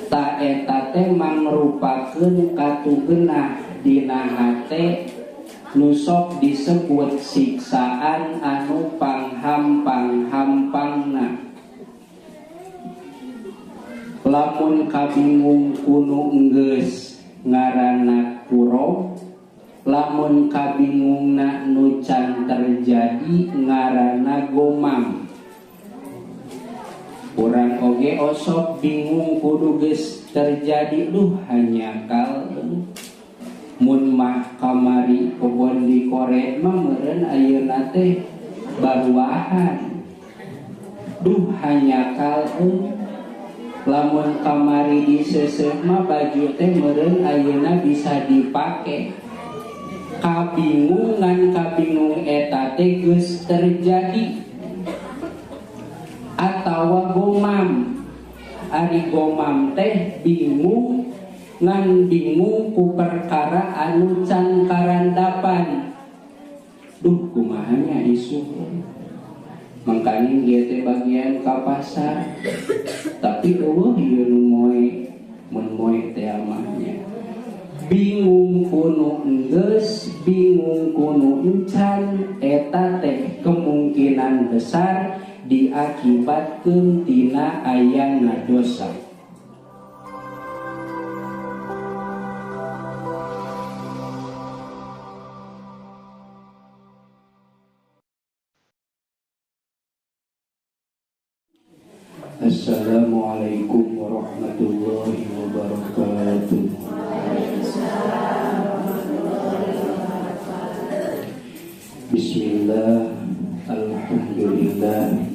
Ta eta teh mangrupakeun katugenah dina hate nu sok disebut siksaan anu panghampang-hampangna. Lamun kabingung kunu enggeus ngaranna kurob, lamun kabingungna nu can terjadi ngaranna gomam. Urang oge osok bingung kudu geus terjadi, duh hanyakal mun mah kamari kebon dikoret mah meureun ayeuna teh baruahan, duh hanyakal lamun kamari diseuseuh mah baju teh meureun ayeuna bisa dipake. Kabingungan kabingung eta teh geus terjadi atawa gomam. Ari gomam teh bingung ngan bingung ku perkara anu can karandapan. Duh kumaha nya isu mangkaning ieu teh bagian ka pasar tapi eueuh ieu nu moe mun moe teh amahnya. Bingung kunu enggeus, bingung kunu encan, eta teh kemungkinan besar diakibatkeun tina ayana dosa. Assalamualaikum warahmatullahi wabarakatuh. Bismillah, alhamdulillah,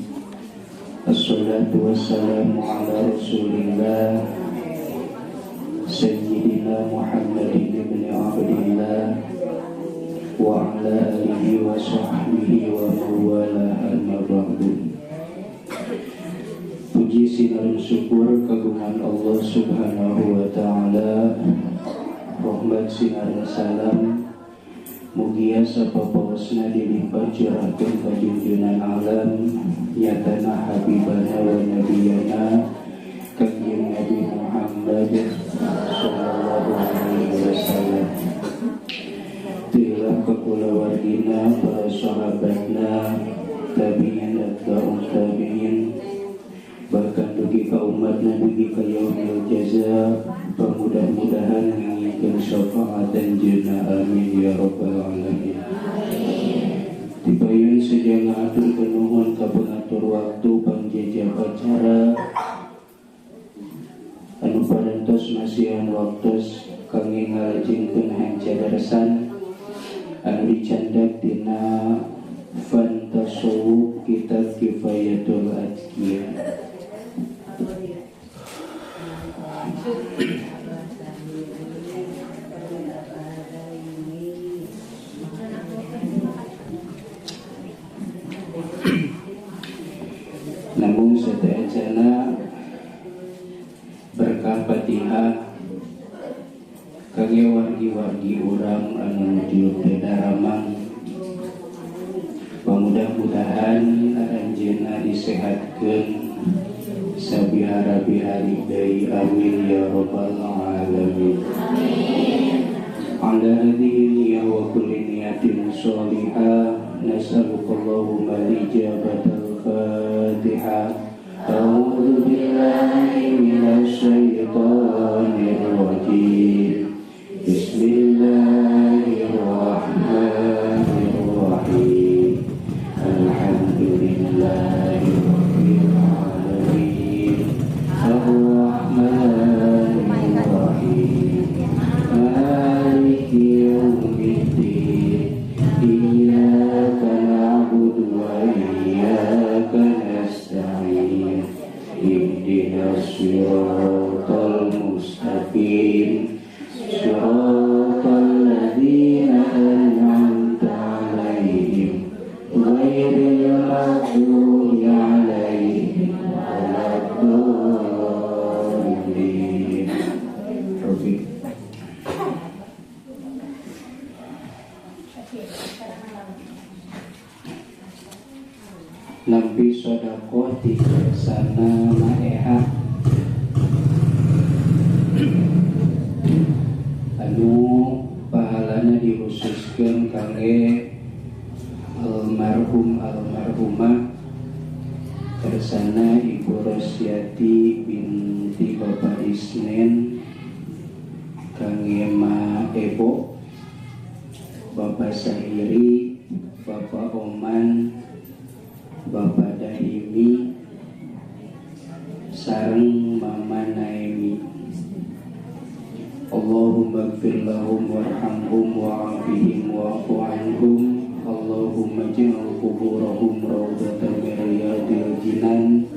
assalatu wassalamu ala rasulillah sayyidina Muhammadin ibn Abdillah wa ala alihi wa sahbihi wa mawala, amma ba'du. Puji sinar syukur kagungan Allah subhanahu wa ta'ala, rahmat sinar salam mugia sapapaosna dilimpah curahkeun ka junjunan alam nyatana habibana wa nabiyana kanjeng Nabi Muhammad sallallahu alaihi wasallam. Tilah ka kulawargina, para sahabatna, tabi'in atba'ut tabi'in, bahkan dugi ka umatna dugi ka yaumil jaza. Mudah-mudahan ngangikeun syafaat anjeunna, amin ya rabbal alamin. Tibayun seja ngatur kenuhun ka pengatur waktu pangjeja pacara anu parantos masihan waktos kangge ngalajengkeun hanca darsan anu dicandak dina Fan Tasawuf Kitab Kifayatul Azkiyah. Namun sateuacana berkah Fatihah kangge wargi-wargi urang anu nuju teu daramang, mudah-mudahan aranjeunna disehatkeun sabihara-bihari deui, amin ya rabbal alamin. Amin. Ala hadhihi niyyah wa kulli niyatin sholihah nas'aluka Allahumma al-ijabatal Fatihah. A'udzu billahi minasy syaithanir rajim. Bismillahirrahmanirrahim. Alhamdulillahi rabbil alamin. Arrahmanirrahim. Maliki yaumiddin. Iyyaka na'budu wa iyyaka nasta'in. Ihdinas siratal mustaqim. Siratal ladzina an'amta 'alaihim ghairil maghdubi 'alaihim waladdallin. Nabi sodakoh di sana maeha. Dikhususkeun kangge almarhum almarhumah kersana Ibu Rosyati binti Bapak Isnen, kangge Ma Ebo, Bapak Sahiri, Bapak Oman, Bapak Dahimi, sareng Mama Naemi. Allahumma gfir lahum warhamhum wa'afihim wa'fu anhum. Allahumma ij'al kuburahum raudatan min riyadil jinan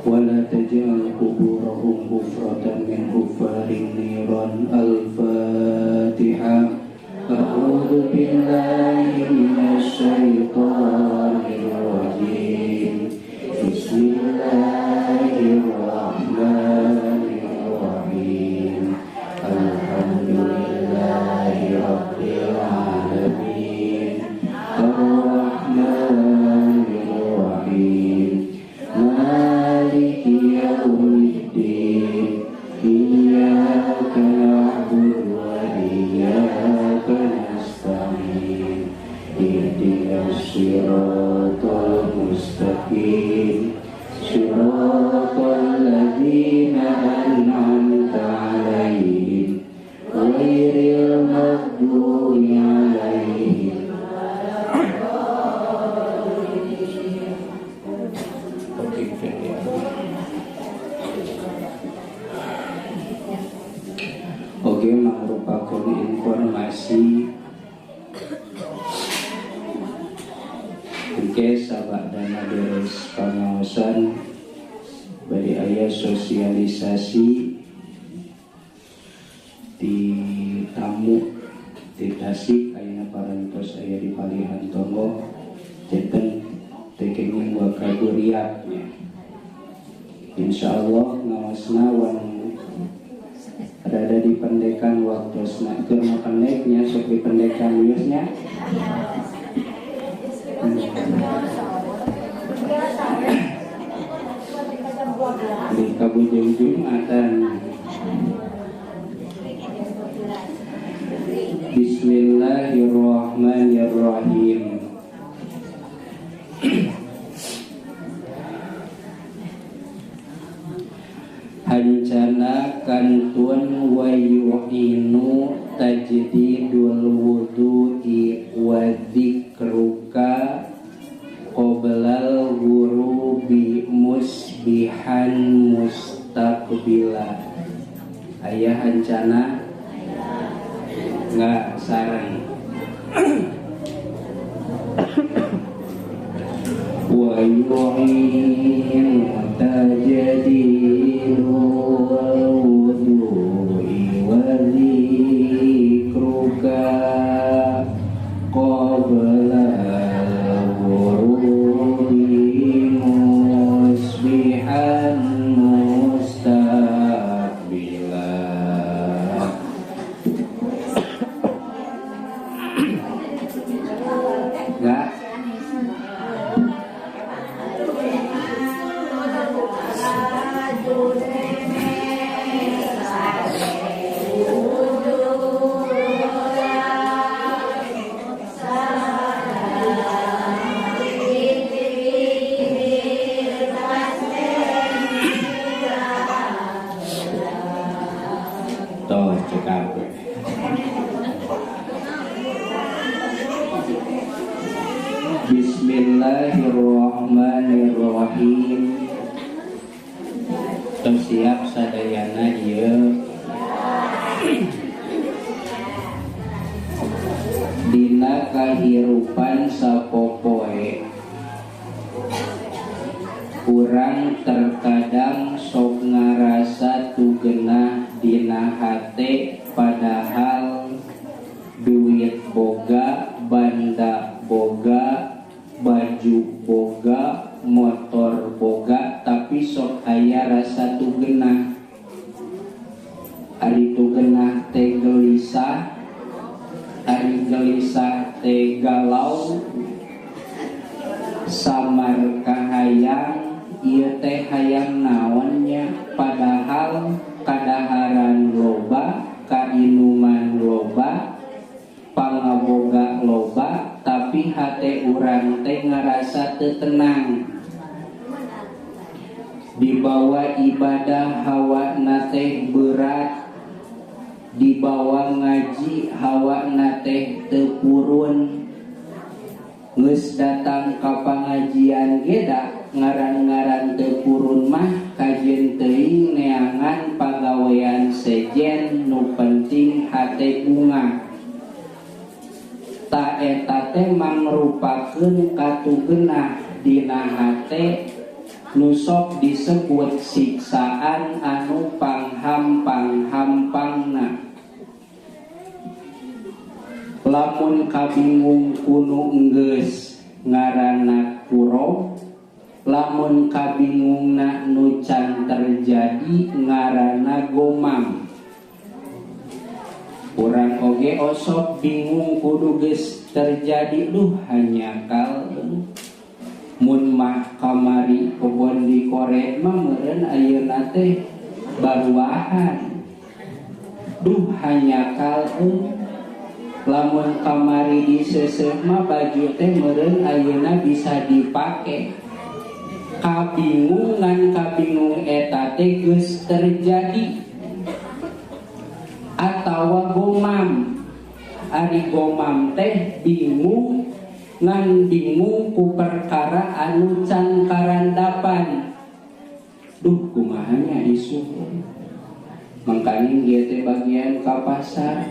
wa la taj'al kuburahum hufratan min hufarin niran. Al-Fatihah. A'udzu billahi minasy syaithanir rajim. Bismillahirrahmanirrahim. Alhamdulillahi rabbil alamin. Arrahmanir rahim. Maliki yaumiddin. Iyyaka na'budu wa iyyaka nasta'in. Ihdinas siratal mustaqim. Siratal ladzina an'amta 'alaihim ghairil maghdubi 'alaihim. Oke, merupakan informasi engke sabadana beres pangaosan bari aya sosialisasi di tamu di Tasik ayeuna parantos aya di Palihan Tonggoh janten teu kenging wakaguriat nya. Insyaallah ngaosna wan rada dipendekan waktosna, keur mah pendeknya sok dipendekan wiosnya. Di kabujeng Jumatan. Bismillahirrahmanirrahim. Hancana kantun wa yu'inu tajdidul wudu'i wa dzikruka qoblal ghurubi musbihan mustaqbila. Ayah hancana nggak sareng. Wa yu'inu tajdidul wudu'i wa dzikruka qoblal ghurubi musbihan mustaqbila. Enggak? Toh cekap. Bismillahirrahmanirrahim. Tos siap sadayana ieu. Dina kahirupan sapopoe urang terkadang sok ngarasa tugenah dina hate padahal duit boga, banda boga, baju boga, motor boga, tapi sok aya rasa tugenah. Ari tugenah teh gelisah, ari gelisah teh galau, samar kahayang, ieu teh hayang naonnya, padahal kadaharan loba, kainuman loba, pangaboga hate urang teh ngarasa teu tenang. Dibawa ibadah hawana teh berat, dibawa ngaji hawana teh teu purun. Geus datang ka pangajian ge da ngaran-ngaran teu purun mah kajeun teuing neangan pagawean sejen nu penting hate bungah. Ta eta teh mangrupakeun katugenah dina hate nu sok disebut siksaan anu panghampang-hampangna. Lamun kabingung kunu enggeus ngaranna kurob, lamun kabingungna nu can terjadi ngaranna gomam. Urang oge osok bingung kudu geus terjadi duh hanyakal. Mun mah kamari kebon dikoret mah meureun ayeuna teh baruahan. Duh hanyakal lamun kamari diseuseuh mah baju teh meureun ayeuna bisa dipake. Kabingungan kabingung eta teh geus terjadi. Atawa gomam. Ari gomam teh bingung ngan bingung ku perkara anu can karandapan. Duh kumahanya isu. Mangkaning ieu teh bagian ka pasar.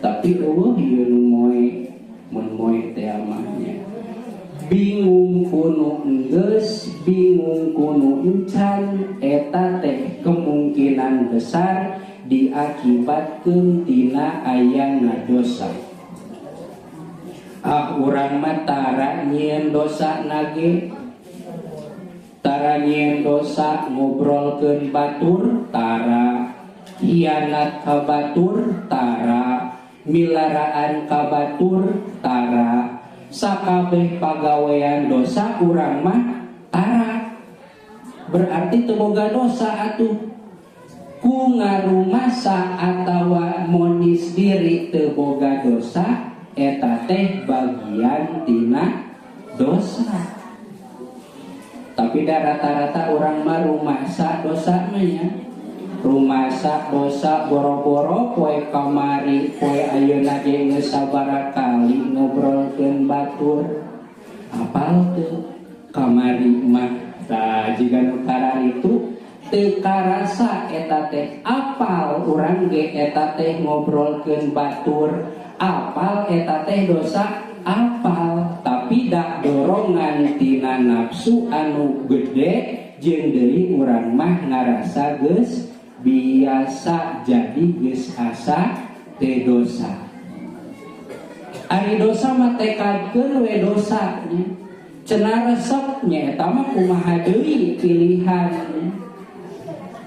Tapi eueuh ieu nu moe, mun moe teh amahnya. Bingung kunu enggeus, bingung kunu encan, eta teh kemungkinan besar diakibatkeun tina ayana dosa. Ah urang mah tara nyieun dosa nage, tara nyieun dosa ngobrolkeun batur, tara hianat ka batur, tara milaraan ka batur, tara sakabeh pagawean dosa urang mah tara. Berarti teu boga dosa atuh. Ku ngarumasa atawa monis diri teu boga dosa eta teh bagian tina dosa. Tapi da rata-rata urang mah rumasa dosa mah nya. Rumasa dosa boro-boro poe kamari poe ayeuna ge geus sabaraha kali ngobrolkeun batur. Apal teu kamari mah tah jiga nu kararitu teu karasa eta teh apal urang ge eta teh ngobrolkeun batur, apal eta teh dosa apal, tapi dak dorongan tina nafsu anu gede jeung deui urang mah ngarasa geus biasa jadi geus asa teh dosa. Ari dosa mah tekadkeun we dosa nya. Cenah resep nya eta mah kumaha deui pilihan.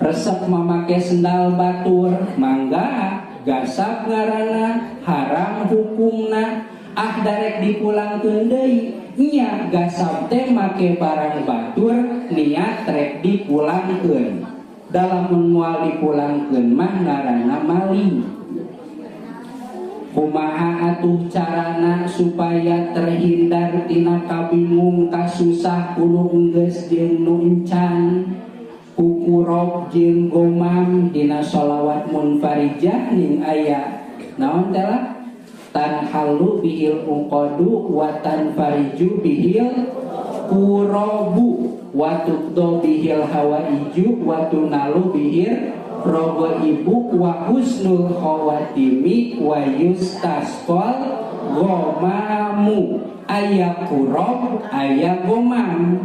Resep mamake sendal batur mangga gasab ngaranna haram hukumna, ah darek dipulangkeun deui nya gasab teh make barang batur niat rek dipulangkeun. Dalam moal dipulangkeun mah ngaranna maling. Kumaha atuh carana supaya terhindar tina kabingung kasusah kudu enggeus jeung nu encan kukurob jeung gomam dina sholawat munfarijah ning aya naon teh lah tanhalu bihil uqadu wa tanfariju bihil kurobu wa tuqdo bihil hawaiju wa tunalu bihil rogo ibu wa husnul khawatimi wa yustasqal gomamu. Aya kurob aya gomam.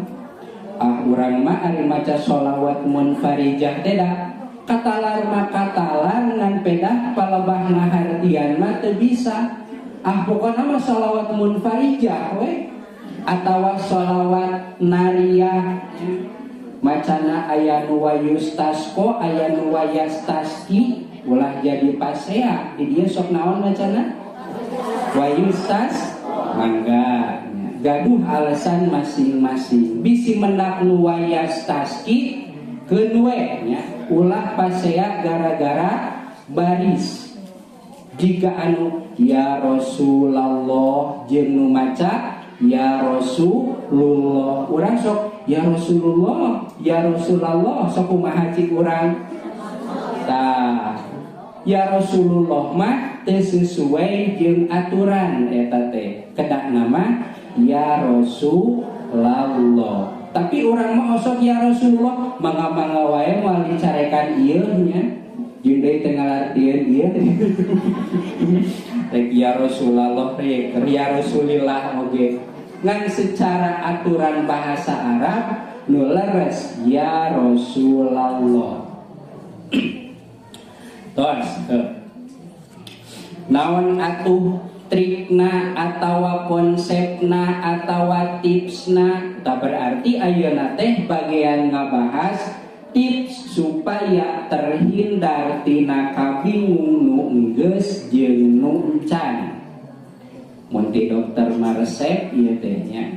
Ah urang mah ari maca sholawat munfarijah teh da katalar mah katalar ngan pedah palebah ngahartian mah teu bisa. Ah pokona mah sholawat munfarijah we atawa sholawat nariyah macana aya nu wayustasqo aya nu wayastaski ulah jadi pasea di dieu sok naon macana wayustas mangga gaduh alasan masing-masing bisi mendak nu wayastaski keun we nya ulah pasea gara-gara baris jika anu ya Rasulullah jeung nu maca Ya Rasulullah. Urang sok ya Rasulullah, ya Rasulullah, sok kumaha cik urang? Tah, ya Rasulullah mah teu sesuai jeung aturan eta teh. Kedahna mah ya Rasulullah. Tapi urang mah osok ya Rasulullah, mangga-mangga wae moal dicarekan ieu nya. Jeung deui teu ngalartieun ieu. Rek ya Rasulullah, rek ya Rasulillah oge. Ngan secara aturan bahasa Arab nu leres ya Rasulullah. Tos, naon atuh trikna atawa konsepna atawa tipsna? Tak berarti ayeuna teh bagian ngabahas tips supaya terhindar tina kabingung nu enggeus jeung nu encan. Mun ti dokter mah resep ieu teh nya.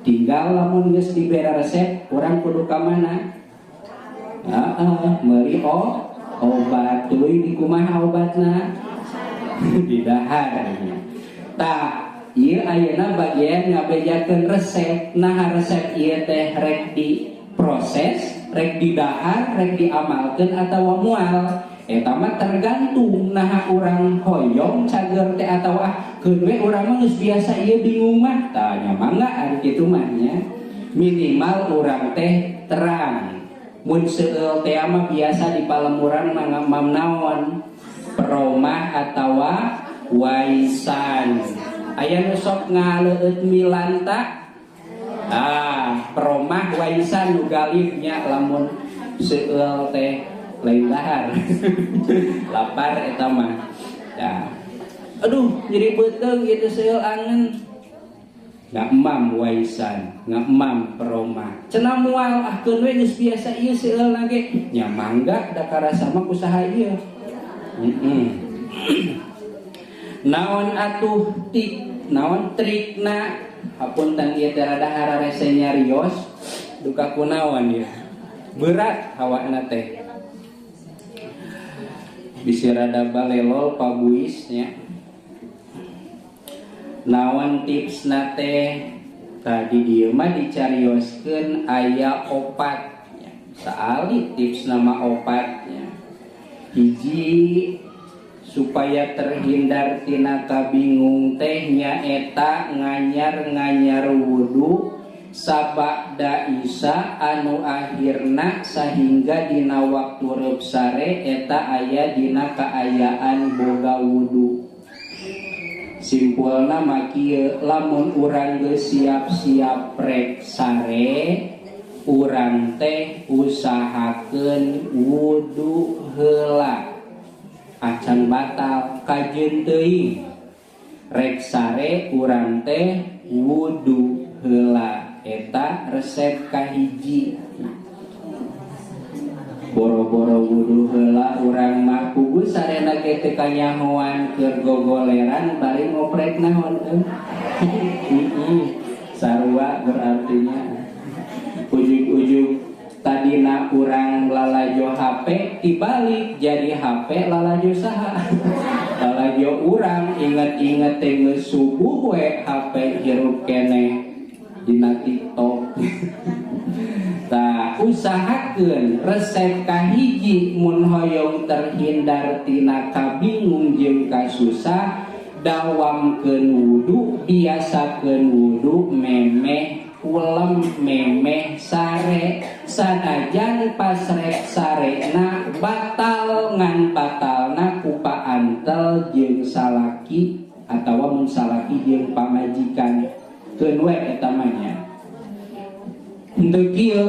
Tinggal lamun geus dibere resep, urang kudu ka mana? Heeh, meuli obat. Tuluy dikumaha obatna? Didahar nya. Tah, ieu ayeuna bagian ngabejakeun resep. Nah, resep ieu teh rek diproses, rek didahar, rek diamalkeun atawa moal. Eta mah tergantung nah urang hoyong cager teh atawa ah keun we urang mah geus biasa ieu bingung mah. Tah nya mangga ari kitu mah nya. Minimal urang teh terang. Mun seueul teh mah biasa di palemuran mah mam naon? Peromah atawa waisan. Aya nu sok ngaleueut milanta? Ah, peromah waisan nu galibnya lamun seueul teh lain dahar. Lapar eta mah. Ya. Aduh, nyeri beuteung gitu seueul angen. Ngamam waisan, ngamam peromah. Cenah moal ah keun we geus biasa ieu seueul ge. Nya mangga da karasa mah kusaha ieu. Naon atuh tik, naon trikna? Hapunten ieu teh rada hararese nyarios, duka kunaon ieu. Berat hawana teh. Bisi rada balelol pabuis nya. Naon tipsna teh? Tadi dieu mah dicarioskeun aya opat nya. Saali tipsna mah opat nya. Hiji, supaya terhindar tina kabingung teh nyaeta nganyar-nganyar wudu sabada Isya anu akhirna sehingga dina waktu reup sare eta aya dina kaayaan boga wudu. Simpulna mah kieu, lamun urang geus siap-siap rek sare, urang teh usahakeun wudu heula. Acan batal kajeun teuing. Rek sare urang teh wudu heula. Eta resep kahiji. Boro-boro wudu heula urang mah kugu sarena ge teu kanyahoan keur gogoleran bari ngoprek naon euy. Sarua berartinya. Ujug-ujug tadina urang lalajo HP dibalik jadi HP lalajo saha. Lalajo urang inget-inget teh geus subuh we HP hirup keneh dina TikTok. Tah, usahakeun resep kahiji mun hoyong terhindar tina kabingung jeung kasusah, dawamkeun wudu, biasakeun wudu memeh kulem memeh sare, sanajan pas rek sarena batal ngan batalna ku paantel jeung salaki atawa mun salaki jeung pamajikan. Keun we eta mah nya. Henteu kieu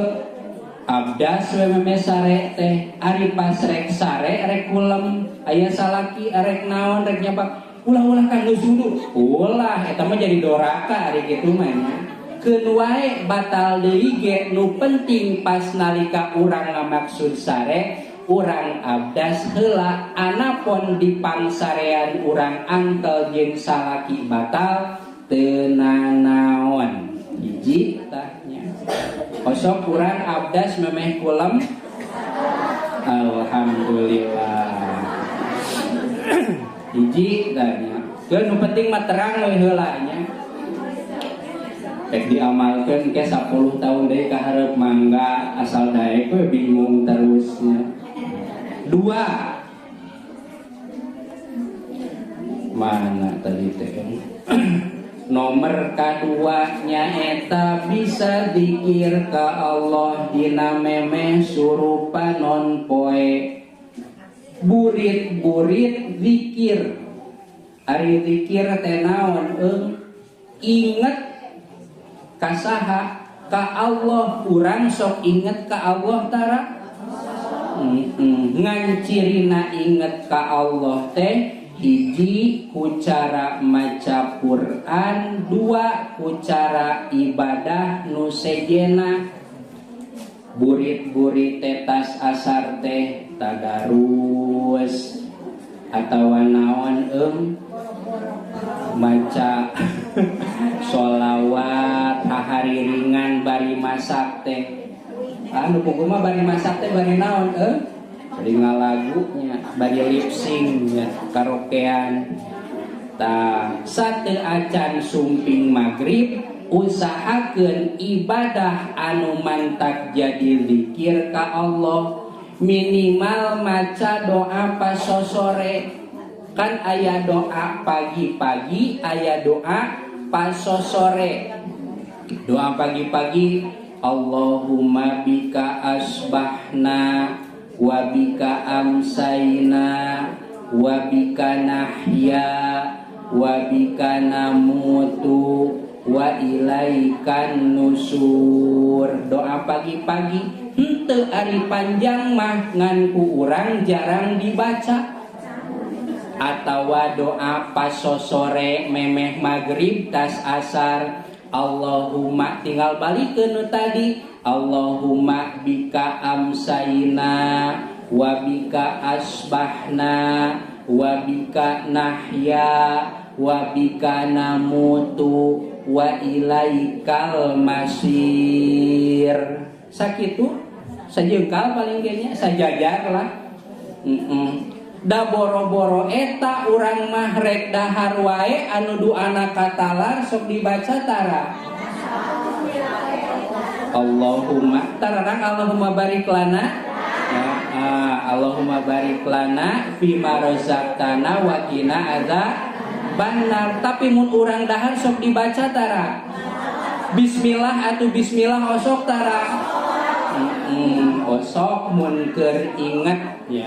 abdas we memeh sare teh, ari pas rek sare rek kulem aya salaki arek naon rek nyapak ulah-ulah kan geus wudu. Ulah eta mah jadi doraka ari kitu mah nya. Keun wae batal deui ge nu penting pas nalika urang ngamaksud sare urang abdas heula, anapun di pangsarean urang antel jeung salaki batal teu nanaon. Hiji tah nya. Osok urang abdas memeh kulem. Alhamdulillah. Hiji tah nya. Keun nu penting mah terang we heula nya. Diamalkeun ke 10 tahun deui ka hareup, mangga, asal daek we bingung terusnya. Dua, mana tadi teh? Nomor kadua nyaeta bisa zikir ka Allah dina memeh surupa non poe. Burit-burit zikir. Ari zikir teh naon eung? Inget ka saha? Ka Allah. Urang sok inget ka Allah tara? Ngan cirina inget ka Allah teh hiji ku cara maca Quran, dua ku cara ibadah nu sejena. Burit-burit teh tas asar teh tadarus atawa naon eung maca sholawat hahariringan bari masak teh. Anu pungkur mah bari masak teh bari naon eung? Bari ngalagunya, bari lip sync nya, karaokean. Tah, sateu acan sumping magrib usahakeun ibadah anu mantak jadi zikir ka Allah. Minimal maca doa pasosore. Kan aya doa pagi-pagi, aya doa pasosore. Doa pagi-pagi, Allahumma bika asbahna wa bika amsayna wa bika nahya wa bika namutu wa ilaikan nusur. Doa pagi-pagi henteu ari panjang mah ngan ku urang jarang dibaca. Atawa doa pasosore memeh magrib tas asar, Allahumma, tinggal balikeun nu tadi, Allahumma bika amsayna wa bika asbahna wa bika nahya wa bika namutu wa ilaikal masir. Sakitu sajengkal paling kayaknya sajajar lah. Da boro-boro eta urang mah rek dahar wae anu duana katalar sok dibaca tara. Allahumma tararang Allahumma barik lana. Ya, Allahumma barik lana fima razaqtana wa qina adzabannar. Tapi mun urang dahar sok dibaca tara. Bismillah atuh bismillah osok tara. Osok mun keur inget ya.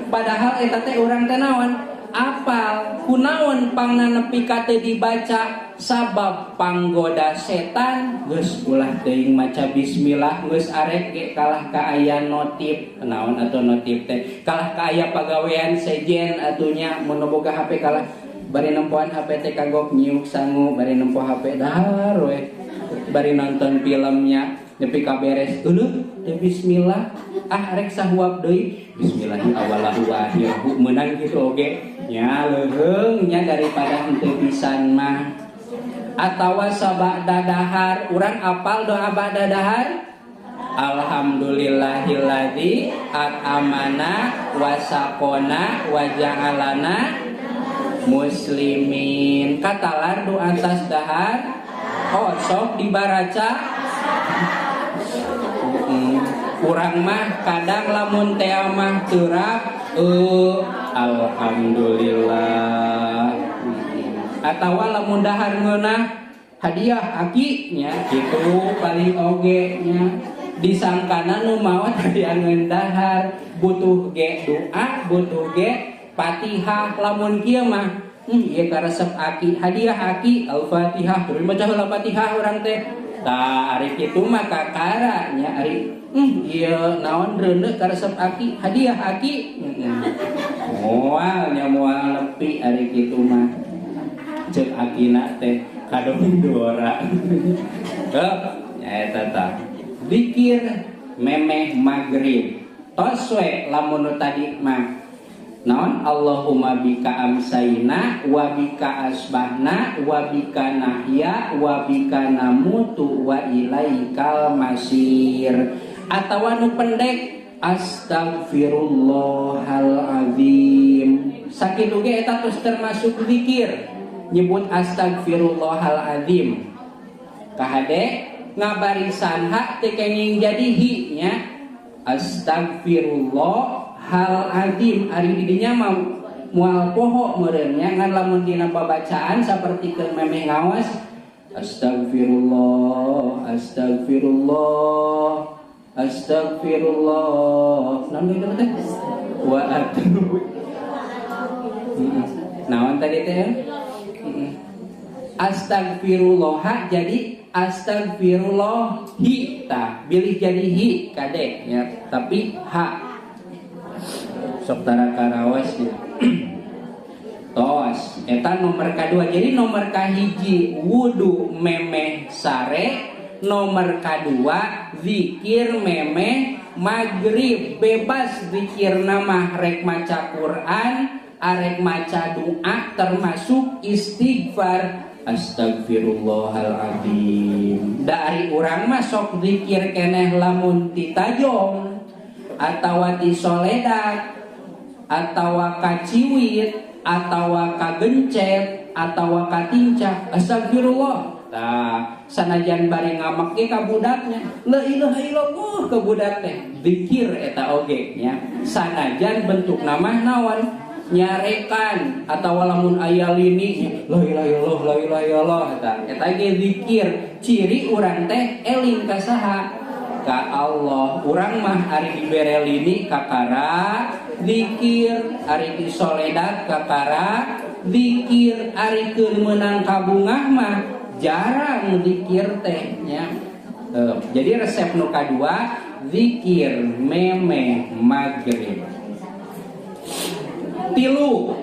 Padahal eta teh urang teh naon? Apal. Kunaon pangna nepi ka teu dibaca? Sabab panggoda setan geus ulah teuing maca bismillah geus arek ge kalah ka aya notif naon atuh notif teh kalah ka aya pagawean sejen atunya mun boga HP kalah bari nempoan HP teh kagok nyiuk sangu bari nempo HP dahar we bari nonton filmnya nepi ka beres euleuh teh bismillah ah rek sahuap deui bismillahi awalahu wa akhirahu meunang kitu oge nya leuheung nya daripada henteu pisan mah. Atawa sabada dahar urang apal doa ba'da dahar? Alhamdulillahilladzi at'amana wa saqona wa ja'alana muslimin. Katalar doa atas dahar oh sok dibaraca. Urang mah kadang lamun tea mah terap alhamdulillah. Atawa lamun dahar ngeunah hadiah aki nya kitu paling oge nya disangkana nu maot hayang ngeun dahar butuh ge doa butuh ge Fatihah lamun kieu mah ieu karesep aki hadiah aki al-Fatihah terus maca heula Fatihah urang teh tah ari kitu mah kakara nya ari ieu naon reuneu karesep aki hadiah aki moal nya moal nepi ari kitu mah ceuk akina teh kadong dora. Heuh eta tah zikir memeh magrib tos we lamun nu tadi mah naon Allahumma bika amsayna wa bika asbahna wa bika nahya wa bika namutu wa ilaikal masir. Atawa nu pendek astagfirullahal azim sakitu ge eta tos termasuk zikir. Nyebut astagfirullahaladzim. Kahade ngabarisan ha teu kenging jadi hi nya. Astagfirullahaladzim ari di dinya mah moal poho meureun nya, ngan lamun dina babacaan sapertikeun memeh ngaos astagfirullah astagfirullah astagfirullah naon deui teh wa atubu. Naon tadi teh? Astagfirullah jadi astagfirullahi tah bilih jadi hi kade ya, tapi ha sok tara karawas ya. Tos eta nomor kadua. Jadi nomor kahiji wudu memeh sare, nomor kadua zikir memeh maghrib. Bebas zikir nama rek maca Quran, arek maca doa, termasuk istighfar astagfirullahaladzim. Dari urang mah sok zikir keneh lamun titajong atawa tisoledat atawa kaciwit atawa kagencet atawa katincah astagfirullah. Tah sanajan bari ngamak ge ka budaknya la ilaha illallah ka budak teh zikir eta oge nya, sanajan bentuk nama naon nyarekan atawa lamun aya lini la ilaha illallah la ilaha illallah eta eta ge zikir. Ciri urang teh eling ka saha? Ka Allah. Urang mah ari dibere lini kakara zikir, ari disoledat kakara zikir, ari keur meunang kabungah mah jarang zikir teh nya. Jadi resep nu kadua zikir memeh maghrib. Tilu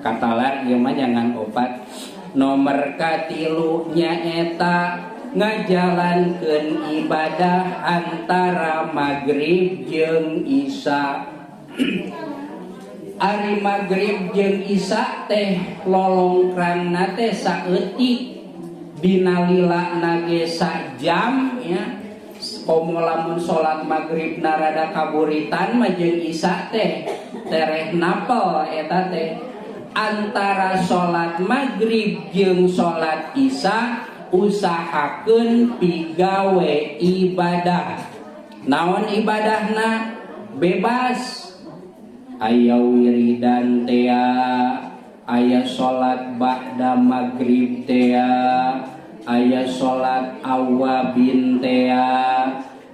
katalar ieu mah jangan opat. Nomor katilu nyaeta ngajalankeun ibadah antara maghrib jeung isya. Ari maghrib jeung isya teh lolongkrangna teh saeutik, dina lilana ge sajam ya. Komo lamun salat maghrib narada kaburitan mah jeung isya teh tereh napel eta teh. Antara salat maghrib jeung salat isya usahakeun pigawe ibadah. Naon ibadahna? Bebas. Aya wiridan tea, aya salat ba'da maghrib tea, aya salat awabin tea,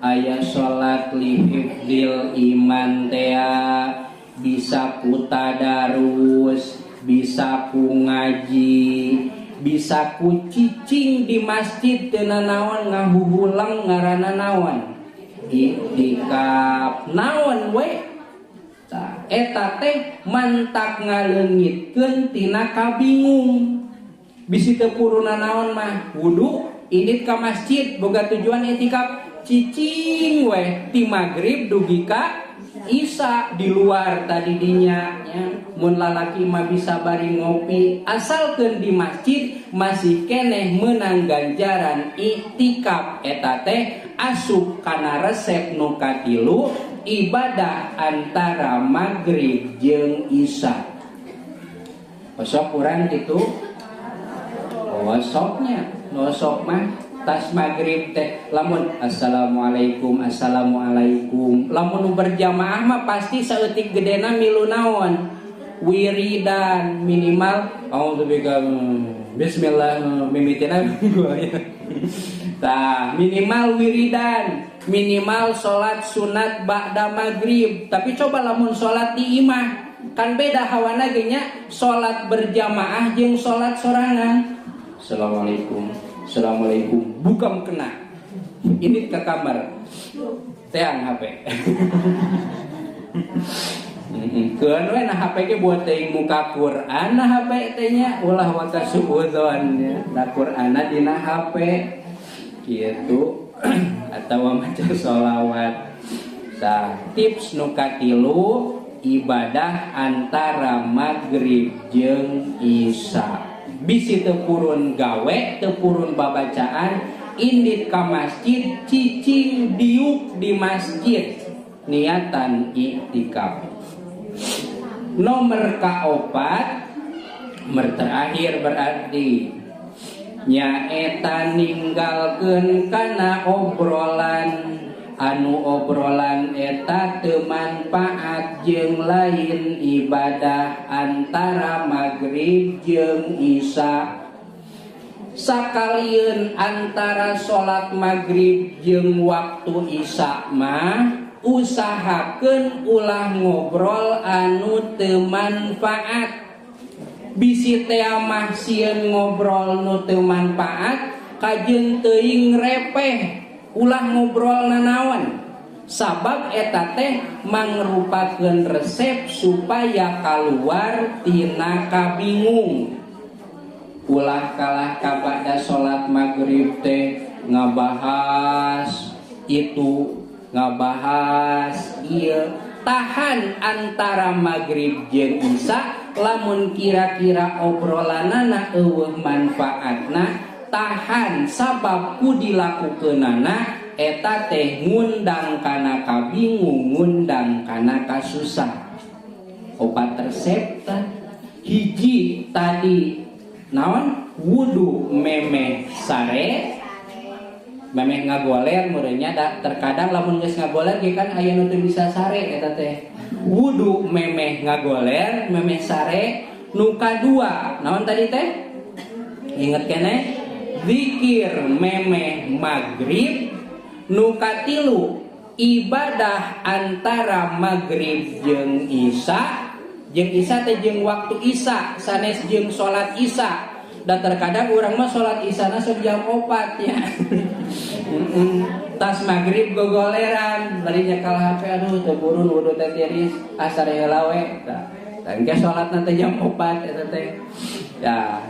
aya salat lihifdzil iman tea, bisa ku tadarus, bisa ku ngaji, bisa ku cicing di masjid teu nanaon ngahuhulang ngaranna naon iktikaf naon we. Tah eta teh mantak ngaleungitkeun tina kabingung. Bisi teu puruna naon mah wudu indit ka masjid boga tujuan itikaf cicing we ti maghrib dugi ka isya di luar tadi dinya ya. Mun lalaki mah bisa bari ngopi asalkeun di masjid masih keneh meunang ganjaran iktikaf. Eta teh asup kana resep nu katilu ibadah antara maghrib jeung isya. Osok urang kitu? Osoknya, osok mah tas maghrib teh lamun assalamualaikum assalamualaikum. Lamun berjamaah mah pasti saeutik gedena milu naon wiridan minimal auzubillahi bismillah mimitina gua ya. Tah minimal wiridan, minimal salat sunat ba'da maghrib. Tapi coba lamun salat di imah kan beda hawana ge nya, salat berjamaah jeung salat sorangan. Assalamualaikum assalamualaikum buka mukena ini ke kamar teang HP. Keun we na HP ge buat teuing muka Quran na HP teh nya, ulah waka suudzon nya. Da Quranna dina HP kitu atawa maca sholawat. Tah tips nu katilu ibadah antara maghrib jeung isya. Bisi teu purun gawe, teu purun babacaan, indit ka masjid, cicing diuk di masjid, niatan iktikaf. Nomor kaopat, Terakhir berarti nyaeta ninggalkeun kana obrolan anu obrolan eta teu manfaat jeung lain ibadah antara maghrib jeung isya. Sakalieun antara salat maghrib jeung waktu isya mah usahakeun ulah ngobrol anu teu manfaat. Bisi teh mah sieun ngobrol nu teu manfaat kajeun teuing repeh ulah ngobrol nanaon, sabab eta teh mangrupakeun resep supaya kaluar tina kabingung. Ulah kalah kabada salat maghrib teh ngabahas itu ngabahas ieu, tahan antara maghrib jeung isya lamun kira-kira obrolanana eueuh manfaatna tahan, sabab ku dilakukeunana eta teh ngundang kana kabingung, ngundang kana kasusah. Opat resep tah. Hiji tadi naon? Wudu memeh sare, memeh ngagoler meureunnya da, terkadang lamun geus ngagoler ge kan aya nu teu bisa sare eta teh. Wudu memeh ngagoler, memeh sare. Nu kadua naon tadi teh? Inget keneh? Zikir memeh maghrib. Nu katilu ibadah antara maghrib jeung isya, jeung isya teh jeung waktu isya sanes jeung salat isya. Dan terkadang urang mah salat isyana sok jam 4 ya. Tas maghrib gogoleran bari nyekal HP, aduh teu purun wudu teh tiris asar heula we. Tah engke salatna teh jam 4 eta teh. Ya.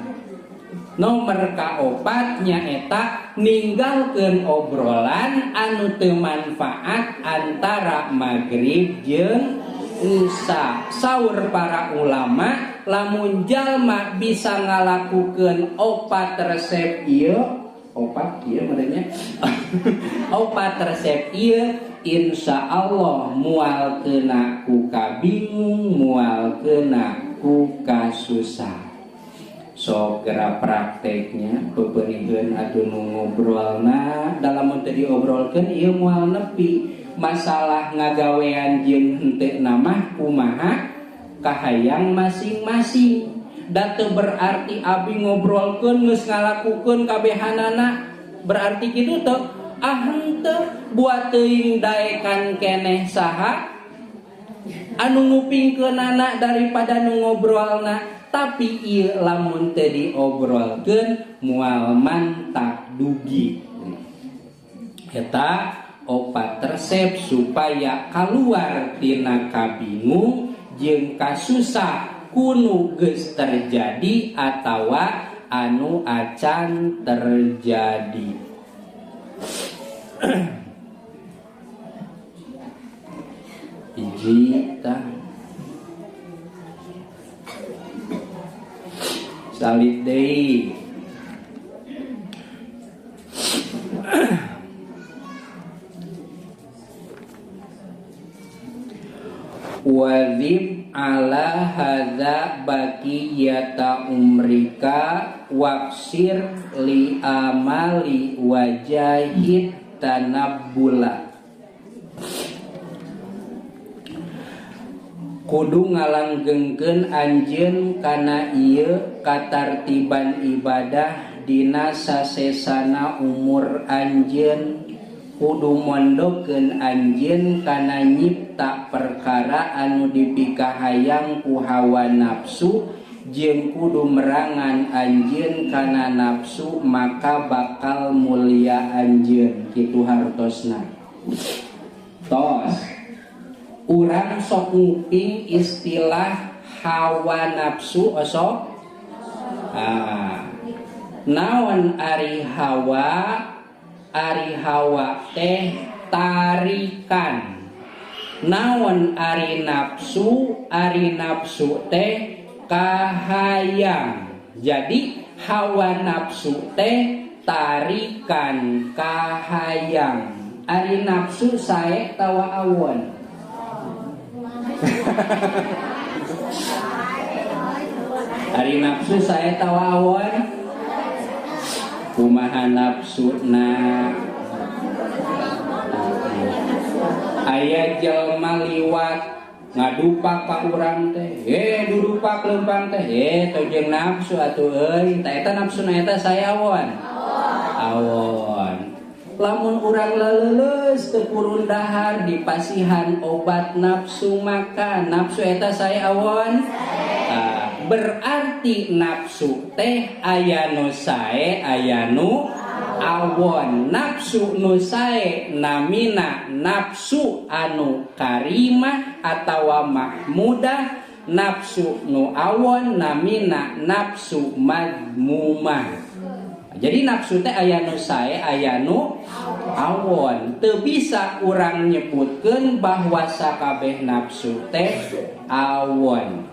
Nomor kaopat nyaeta ninggalkeun obrolan anu teu manfaat antara maghrib jeung isya. Saur para ulama lamun jalma bisa ngalakukeun opat resep ieu, opat ieu meureunnya. Opat resep ieu insyaallah moal kena ku kabingung, moal kena ku kasusah. Sok gerak prakteknya peperiheun atuh nu ngobrolna dalam mun teu diobrolkeun ieu moal nepi masalah ngagawean jeung henteu mah kumaha kahayang masing-masing. Da teu berarti abi ngobrolkeun geus ngalakukeun kabehanana berarti kitu teu, ah henteu buat teuing daekan keneh saha anu ngupingkeunana daripada nu ngobrolna. Tapi ieu lamun teu diobrolkeun moal mantak dugi. Eta opat resep supaya kaluar tina kabingung jeung kasusah kunu geus terjadi atawa anu acan terjadi. Hiji tah salib deui. Wazib ala hadza baqiyata umrika waksir li amali wajahid tanabbula. Kudu ngalanggengkeun anjeun kana ieu katartiban ibadah dina sasesana umur anjeun. Kudu mondokeun anjeun kana nyipta perkara anu dipikahayang ku hawa nafsu jeung kudu merangan anjeun kana nafsu maka bakal mulia anjeun. Kitu hartosna. Tos urang sok nguping istilah hawa nafsu osok. Ah. Naon ari hawa? Ari hawa teh tarikan. Naon ari nafsu? Ari nafsu teh kahayang. Jadi hawa nafsu teh tarikan kahayang. Ari nafsu sae tawa awon. Ari nafsu sae tawa awon? Kumaha nafsuna? Aya jelma liwat ngadupak ka urang teh, dudupak leumpang teh, teu jeung nafsu atuh euy. Tah eta nafsuna eta sae awon? Awon. Lamun urang leuleus teu purun dahar dipasihan obat nafsu makan, nafsu eta sae awon? Berarti nafsu teh aya nu sae aya nu awon. Nafsu nu sae namina nafsu anu karimah atawa mahmudah, nafsu nu awon namina nafsu madmumah. Jadi nafsu teh aya nu sae aya nu awon. Teu bisa urang nyebutkeun bahwa sakabeh nafsu teh awon.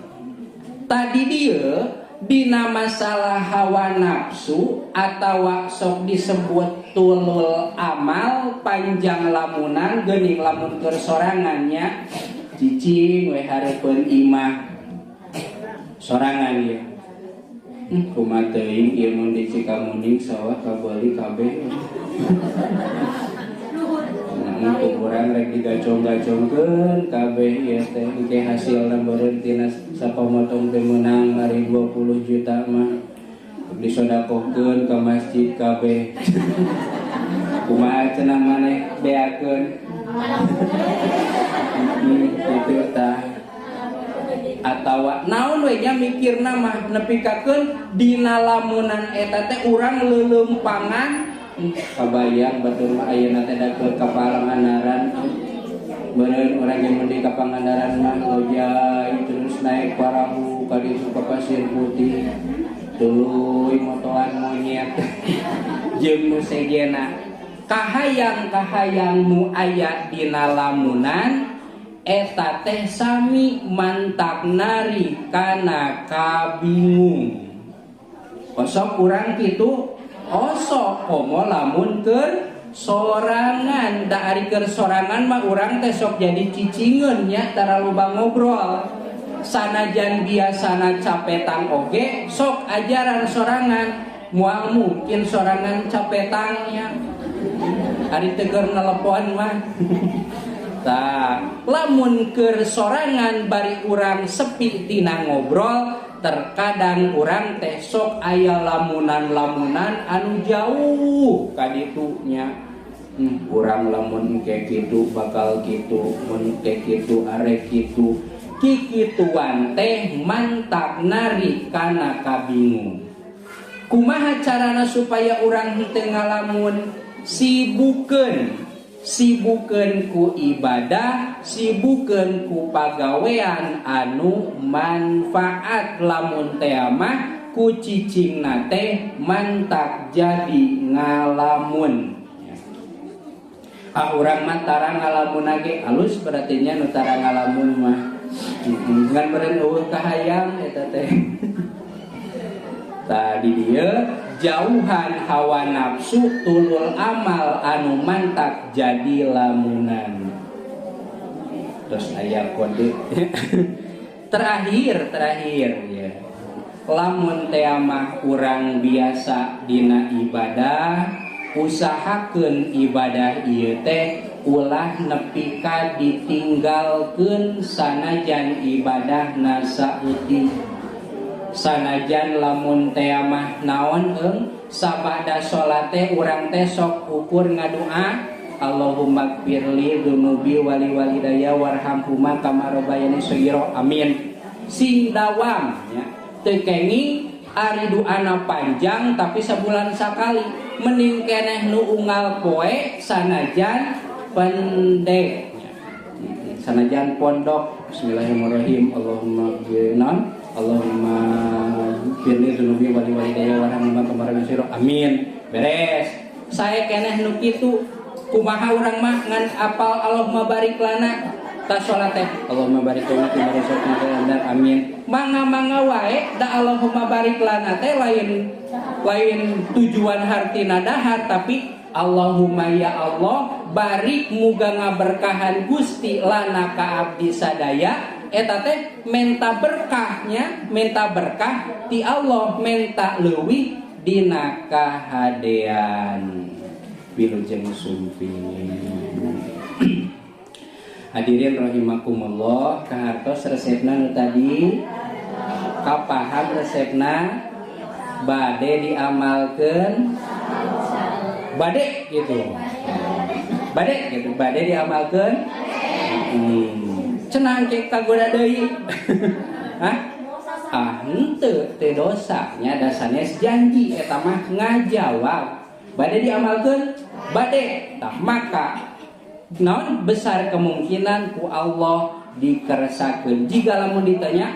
Tadi dieu dina masalah hawa nafsu atawa sok disebut tulul amal panjang lamunan geuning lamun keur sorangannya cicing we hareupeun imah sorangan ieu. Kumaha teuing ieu mun di Cikamuning sawah kabeuli kabeh. Kurang rek digacong-gacongkeun kabeh ieu teh engke hasilna beureun tina sapamotong teh meunang mari 20 juta mah disodakohkeun ka masjid kabeh. Kumaha cenah maneh beakeun? Kitu tah. Atawa naon we nya mikirna mah nepikakeun dina lamunan eta teh urang leuleumpangan. Kabayang batur mah ayeuna teh da ka Pangandaran beureun urang ge mun di ka Pangandaran mah ngojay terus naik parahu ka ditu ka Pasir Putih tuluy motoan monyet jeung nu sejena kahayang-kahayang nu aya dina lamunan eta teh sami mantak nari kana kabingung. Osok urang kitu osok komo lamun keur sorangan, da ari keur sorangan mah urang teh sok jadi cicingeun nya tara loba ngobrol. Sanajan biasana capetang oge sok ajaran sorangan, moal mungkin sorangan capetangnya. Ari teu keur nelepon mah. Tah, lamun keur sorangan bari urang sepi tina ngobrol, terkadang urang teh sok aya lamunan-lamunan anu jauh ka ditunya. Urang lamun engke kitu bakal kitu, mun engke kitu arek kitu. Kikituan teh mantak nari kana kabingung. Kumaha carana supaya urang henteu ngalamun? Sibukeun. Sibukeun ku ibadah, sibukeun ku pagawean anu manfaat. Lamun teh mah ku cicingna teh mantak jadi ngalamun. Ah urang mah tara ngalamun ge alus berarti nya nu tara ngalamun mah. Ngan beureun eueuh kahayang eta teh. Tadi dia jauhan hawa nafsu tulul amal anu mantak jadi lamunan. Terus aya kode terakhir ya. Lamun teh mah urang biasa dina ibadah, usahakeun ibadah ieu teh ulah nepi ka ditinggalkeun sanajan ibadahna saeutik. Sanajan lamun teh mah naon eung sabada salat teh urang teh sok ukur ngadua Allahumma gfirli dzunubi wali walidayya warhamhuma kama rabbayani shaghira amin. Sing dawam nya teu kenging ari duana panjang tapi sabulan sakali, mending keneh nu unggal poe sanajan pendek nya. Sanajan pondok bismillahirrahmanirrahim Allahumma gfirli Allahumma firli dzunubi wali walidayya warhamhuma kama rabbayani shaghira amin. Beres. Sae keneh nu kitu kumaha urang mah ngan apal Allahumma barik lana ta salat teh Allahumma barik lana fi ma razaqtana amin. Mangga-mangga wae da Allahumma barik lana teh lain tujuan hartina dahar tapi Allahumma ya Allah barik muga ngaberkahan Gusti lana ka abdi sadaya Eta teh menta berkahnya, menta berkah ti Allah, menta leuwih dina kahadean. Wilujeng sumping. Hadirin rahimakumullah, kahartos resepna nu tadi, kapaham resepna, bade diamalkeun, bade gitu. Bade gitu, bade diamalkeun. Cenah engke kagoda deui. Hah? Ah, henteu teh dosa nya, da sanes janji eta mah ngajawab. Bade diamalkeun, bade. Tah maka naon besar kemungkinan ku Allah dikersakeun. Jika lamun ditanya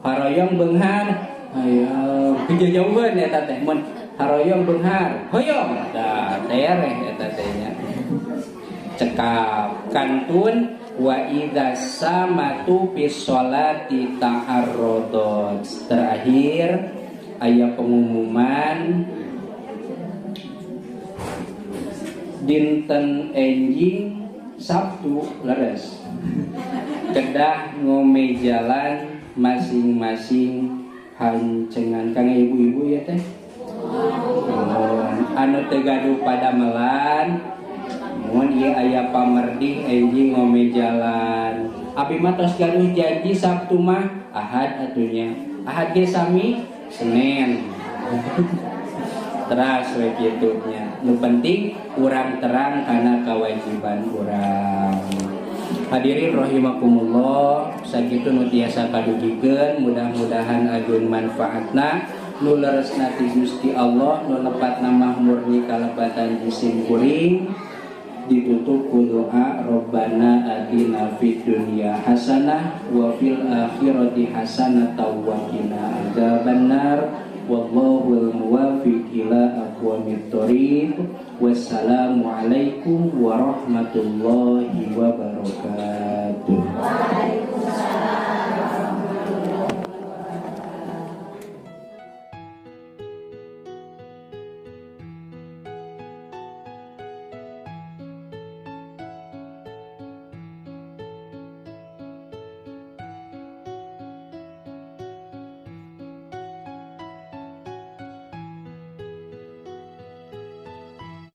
haroyong beunghar, hayang kejauhan eta teh, mun haroyong beunghar, hoyong tah tereh eta teh nya. Cekap kantun wa idza samatu fi sholati ta'arradot. Terakhir aya pengumuman dinten enjing Sabtu leres kedah ngomejalan masing-masing hancengan kang ibu-ibu ya teh. Anu teu gaduh padamelan mun ieu aya pamerdih enjing ngomejalan. Abi mah tos gaduh janji Sabtu mah Ahad atunya. Ahad ge sami Senin. Teras we kitu nya. Nu penting urang terang kana kewajiban urang. Hadirin rahimakumullah, sakitu nu tiasa kadugikeun, mudah-mudahan ageung manfaatna, nu leresna ti Gusti Allah, nu lepatna mah murni kalepatan jisim kuring. Ditutup ku doa Rabbana atina fid dunya hasanah wa fil akhirati hasanah wa qina adzabannar. Wallahul muwafiq ila aqwamit thoriq. Wassalamualaikum warahmatullahi wabarakatuh.